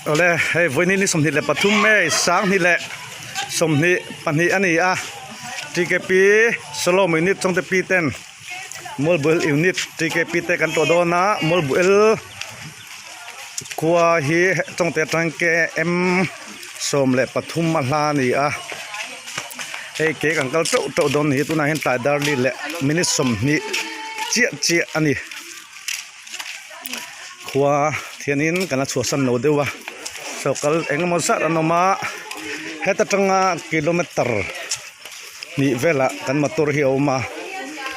Awle hei vawiin ni 23 May 2022 a ni a TKP Shalom Unit Chawngte Pi ten Mualbual Unit TKP te kan tlawh dawn a Mualbual khua hi Chawngte atang KM 13 a hla a ni a hei ke kan kal teuh teuh dawn a ni hi tunah hian tlai dar li leh minute 20 chiah chiah a ni. Khua thianin kan la chhuahsan lo deuh a chaw kal eng emaw zat an awm a heta tanga kilometer hnih velah kan motor hi a awm a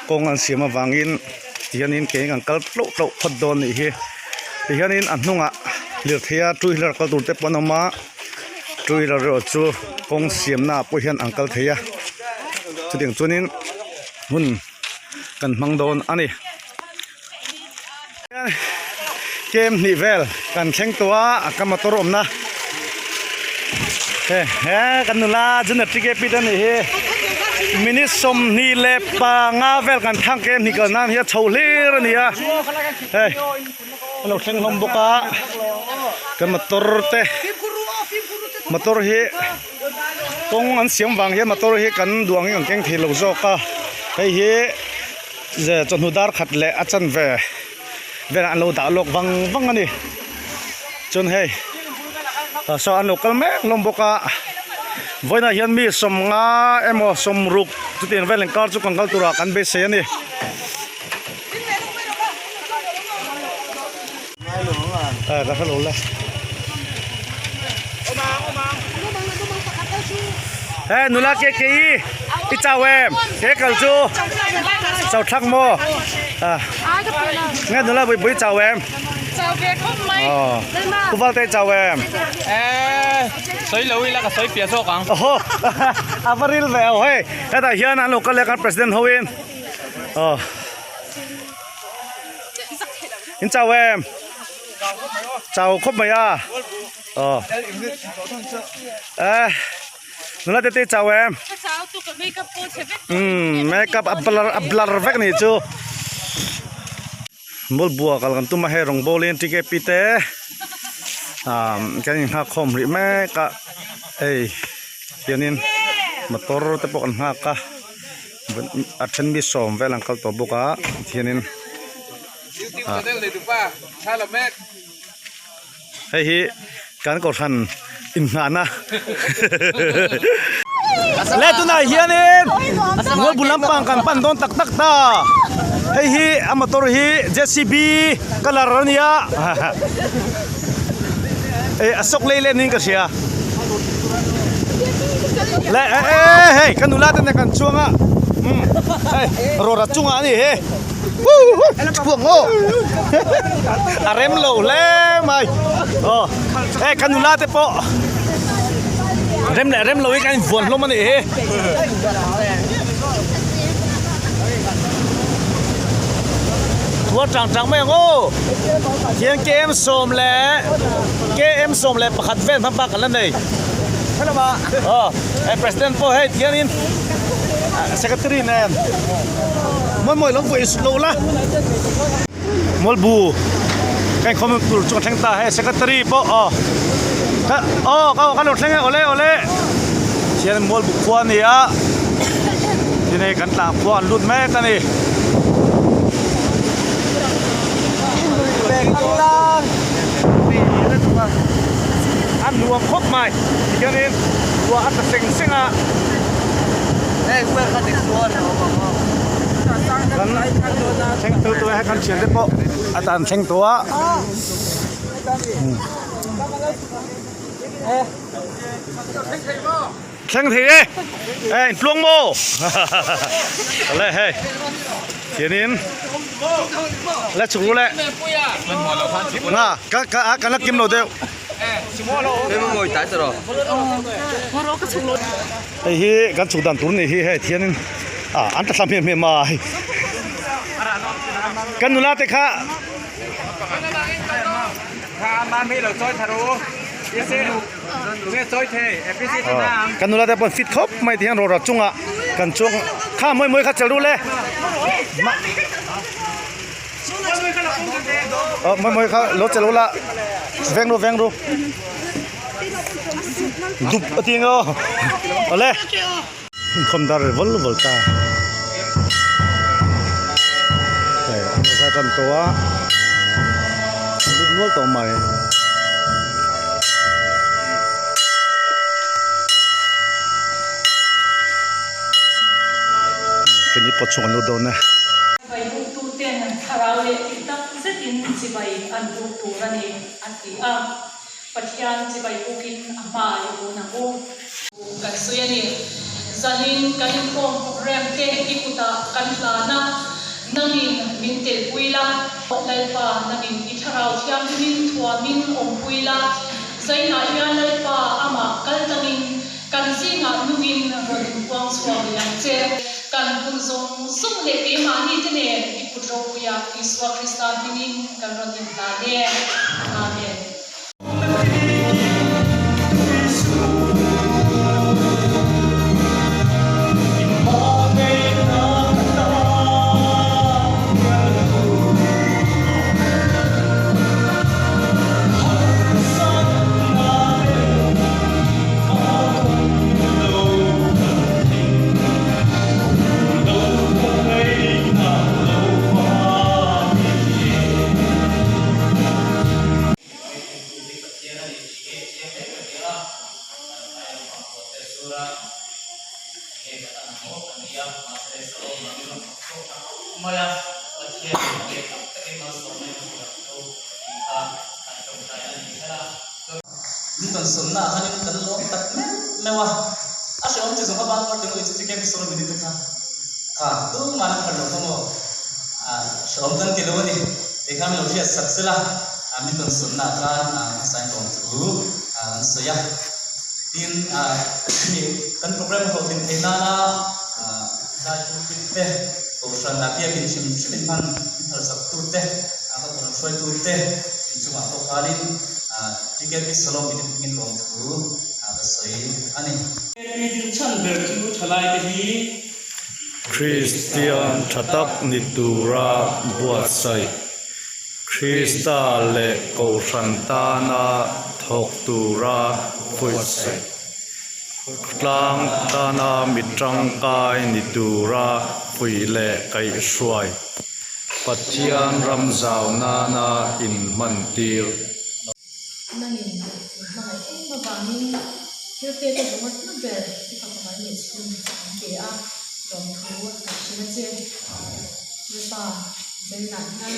kawng an siam avangin tihianin ke in kan kal tloh tloh phawt dawn a nih hi tihianin a hnungah lirthei a two wheeler kal tur te pawh an awm a two wheeler erawh chu kawng siamna ah pawh hian an kal thei a chutiang chuanin hun kan hmang dawn a ni. Kem hnih vel kan thleng tawh a ka motor awmna he he kan nula junior TKP te anih hi minute 25 vel kan thlang kem hnih kal nan hi a chho hlir a ni a hei a lo thleng hlawm bawk a kan motor te motor hi kawng an siam vang hian motor hi kan duh angin kan keng thei lo zawk a hei hi. Ze chawhnu dar khat leh a chanve velah an lo dah lawk vang vang a ni chuan hei saw an lo kal mek hlawm bawk a vawiinah hian mi sawmnga emaw sawmruk chutiang vel inkar chu kan kal turah kan beisei a ni. Ka hre lo le. He nula ke ke i i chau em ke kal chu chau thak maw nge nula bui bui chau em chau ve khawp mai ku val te chau em sawi lo ila ka sawi piah zawk ang oho a va ril ve aw hei hetah hian an lo kal leh kan president ho in aw In chau em? Chau khawp mai a. Aw. Eh. Nula te te chau em? Ka chau tu ka makeup pawh chhe vek. Um makeup a blur a blur vek ni chu. Mul bua kal kan tum a hei rawng bawlin TKP te. Um kan in nghak khawm rih mek a. Hei hianin motor te pawh kan nghak a. A then mi sawm vel an kal tawh bawk a tihianin ah hei hi kan kohhran inngahna le tunah hianin mualbu lampang kan pan dawn tak tak ta hei hi a motor hi JCB colour a nia eh a sawk lei len niin ka hria. Le eh eh hei ka nula te nen kan chuang a umm hei rawra chungah a ni he chhuak maw a rem lo hle mai aw hei ka nula te pawh rem leh rem lo hi kan invuan hlawm a nih hi. Khuar chang chang mai ang aw thian KM 10 leh KM 11 vel hmang bak an la nei aw hei president pawh hei tihianin secretary nen mawi mawi lo vawi lo la Mualbu ka inkhawm tur chu ka thleng ta hei secretary pawh aw ka aw ka ka lo thleng e awle awle hian Mualbu khua a ni a tin hei kan tlang khua an lut mek a ni. A nuam khawp mai tihianin ruah a tla seng seng a. Kan thleng tel tawh a hei kan thiante pawh a tan thleng tawh a. Thleng thei e eh in tluang maw le hei tianin le chhuk ru le nga ka ka a kan la kim lo deuh hei hi kan chhuk dan tur ni hi hei thianin ah an ta thla hmiah hmiah mai kan nula te kha Kan nula te pawh fit khawp mai ti hian rawra chungah kan chuang kha mawi mawi kha chel ru le mawi mawi kha lo chel ula veng ru veng ru. Dup a ti ang aw. Awle. Inkhawm dar ri vawl vawl ta. Hei an rawn zai tan tawh a. An lut nual tawh mai. Keini pawh chhung an lut dawn e. Vai buktuten thlarau leh tih tak zetin chibai an buk tur a ni, a ti a. Pathian chibai bukin a hma i bun ang u. Kan sawi a ni. Zanin kan inkhawm program te i kutah kan hlan a, nangin min telpui la. Lalpa, nangin i thlarau thianghlimin thuamin awmpui la. Zainah hian Lalpa amah kal tangin kan zingah nungin rawn inpuang chhuak leh ang che. Kan hun zawng zawng leh keimahni te nen i kut ropuia Isua Krista hmingin kan rawn inhlan e. Amen. Min rawn sawnna ah khanin kan lawm tak meuh meuh a, a hrehawm chi zawng a ban rual tingawih chu tikep i sawn minute kha kha tumah an phar lo kha maw hrehawm kan ti lo a ni tih kha min lo hriat sak sela min rawn sawnna ah khan hmasain lawm thu an sawi a, tin hemi kan programme hlawhtlin theih nana zaitu te kohhran biakin hrim hrim in hman in phalsak tute a ka rawn hruaitu te inchungah pawh khanin TKP Salom in hmingin lawmthu ka sawi a ni. TKP din chhan ber chu thalaite hi. Kristian tha tak ni tura buatsaih, Krista leh Kohhran tana thawk tura buatsaih, tlang tana mi tangkai ni tura fuih leh kaihhruai. Pathian ram zau nana inhmantir. Nangin min hmangaih em avangin thil pek a ringawt hnu ber i fapa mal leh chhun an pe a, lawmthu an hrilh a che. Lalpa, Zainah hian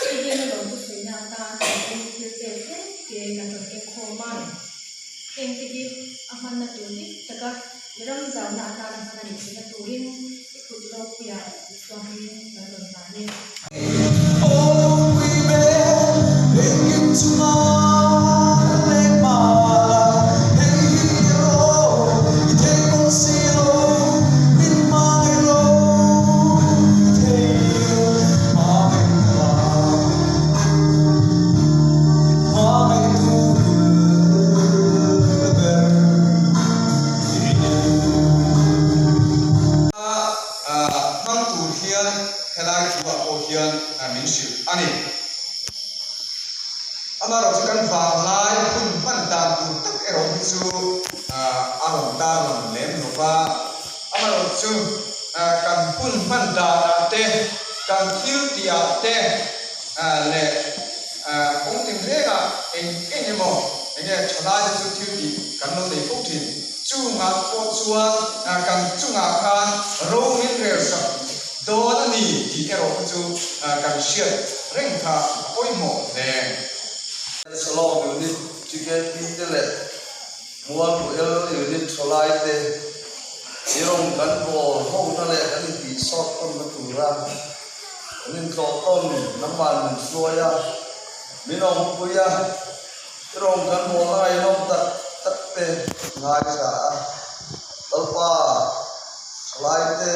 i hnena lawmthu sawina atan kan ring thil pek tlem te kan rawn keng khawm a, hengte hi a hmanna tur dik taka i ram zauna atana hman a nih theihna turin I kut ropuiah Isua hmingin kan rawn hlan e. A hmang tur hian helai thu ah pawh hian min hrilh a ni. Amaherawh chu kan vanglai hun hman dan tur tak erawh hi chu a rawn tarlang lem lo va. Amaherawh chu kan hun hman danah te, kan thil tih ah te leh kawng tinrengah eng eng emaw enge thalai te chu thil tih kan lo nei fo thin. Chungah pawh chuan kan chungah khan ro min rel sak dawn a ni tih erawh kha chu kan hriat reng kha a pawimawh hle. Salom Unit TKP te leh Mualpu L Unit Thalai te i rawn kan bawl hona leh kan intih sawt tawnna tura kan intlawh tawn nangmah min hruai a, min awmpui a. I rawn kan bawl a ngaihnawm tak tak te ngaithla a, Lalpa thalai te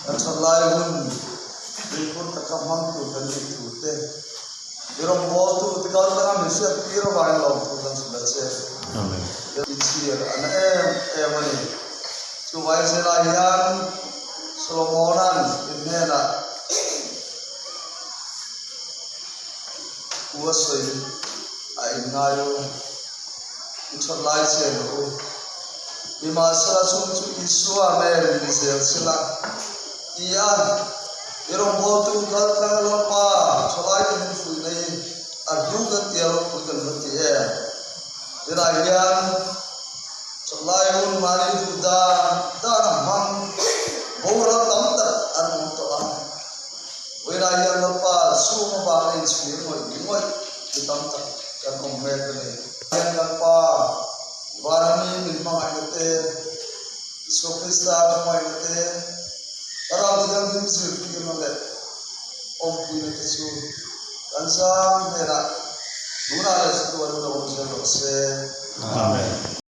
kan thalai hun tuikhur taka hmang tur kan nih thu te, i rawn bawl tu te kal tanga min hriat tir avangin lawmthu kan hrilh a che. I chhir a na em em a ni. Chuvai zelah hian Solomona'n i hnenah Pu a sawi a inngai lo. I that lai chen rawh u. Nimahsela chung chu Isua nen min zel sela ti a, i rawngbawltu kal tlang a Lalpa thalaite min fuihna hi a hlu kan tia ropui kan va ti em? Tunah hian thatlai hun mahni duh dan dan a hmang boral tam tak an awm tawh a. Vawiinah hian Lalpa chhung avanga inchhir ngawih ngawih mi tam tak kan awm mek a ni. Hian Lalpa vana mi min hmangaihna te, Isua Krista hmangaihna te, Thlarau Thianghlim zirtirna leh awmpuina te chu kan zang hnenah tunah leh chatuanin a awm zel rawh se. Amen.